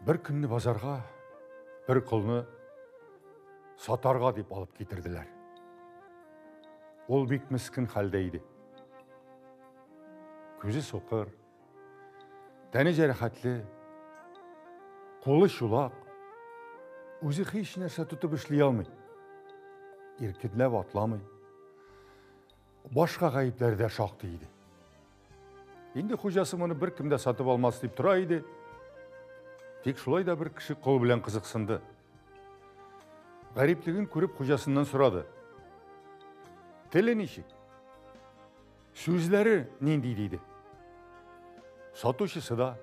Бер көнне базарга бер колны сатарга дип алып китерделәр. Ул бик мескен хәлдә иде. Күзе сукыр, тәне җәрәхәтле, кулы чулак, үзе һич нәрсә тотып эшли алмый. Иркенләп атламый. Башка гаепләре дә шактый иде. Инде хуҗасы моны беркем дә сатып алмас дип тора иде. Тик шулай да бер кеше кол белән кызыксынды. Гариплеген күреп хуҗасыннан сорады. Теле ничек? Сүзләре нинди диде. Сатучысы да,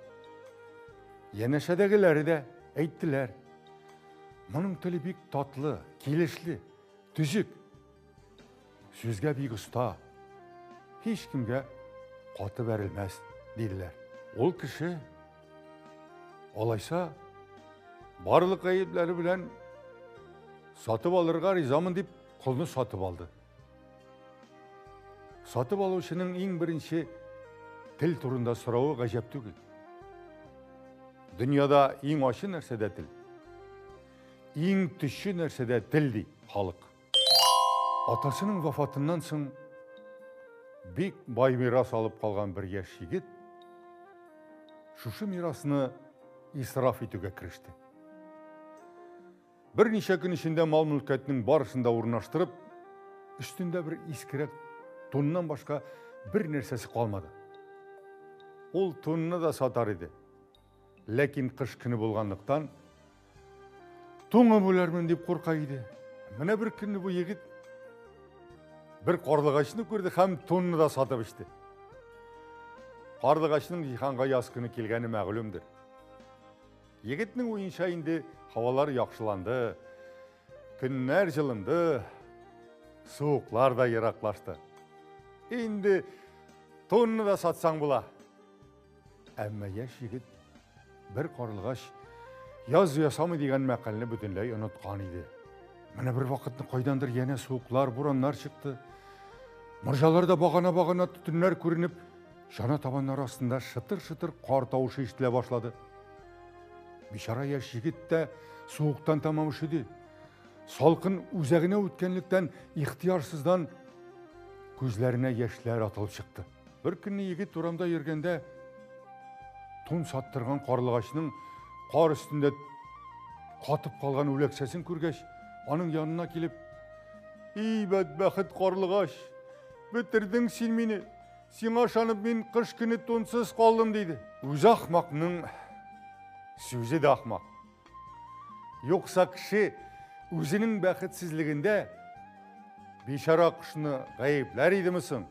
янәшәдәгеләре дә әйттеләр. Моның теле бик татлы, килешле, төзек. Сүзгә бик оста, һичкемгә каты бәрелмәс, диделәр. Ул кеше алайса барлык гаепләре белән сатып алырга ризамын дип колны сатып алды. Сатып алучының иң беренче тел турында соравы гаҗәп түгел. Дөньяда иң ачы нәрсә дә тел. Иң төче нәрсә дә тел ди халык. Атасының вафатыннан соң бик бай мирас алып калган бер яшь егет шушы мирасны исраф итүгә кереште. Берничә көн эчендә мал-мөлкәтнең барысын да урнаштырып, өстендә бер искерәк туннан башка бер нәрсәсе калмады. Ул тунны да сатар иде. Ләкин кыш көне булганлыктан, туңып үләрмен дип курка иде. Менә бер көнне бу егет бер карлыгачны күрде һәм тунны да сатып эчте. Карлыгачның җиһанга яз көне килгәне мәгълүмдер. Егетнең уенча инде һавалар яхшыланды, көннәр җылынды, суыклар да ераклашты. Инде тунны да сатсаң була. Әмма яшь егет бер карлыгач яз ясамый дигән мәкальне бөтенләй оныткан иде. Менә бер вакытны кайдандыр янә суыклар, бураннар чыкты. Морҗаларда багана-багана төтеннәр күренеп, чана табаннары астында шытыр-шытыр кар тавышы ишетелә башлады. Бичара яшь егет тә суыктан тәмам өшеде. Салкын үзәгенә үткәнлектән ихтыярсыздан күзләренә яшьләр атылып чыкты. Бер көнне егет урамда йөргәндә тун саттырган карлыгачның кар өстендә катып калган үләксәсен күргәч, аның янына килеп, "И бәдбәхет карлыгач, бетердең син мине. Сиңа ышанып мин кыш көне тунсыз калдым", диде. Үзе ахмакның сүзе дә ахмак. Юкса кеше үзенең бәхетсезлегендә бичара кошны гаепләр идеме соң?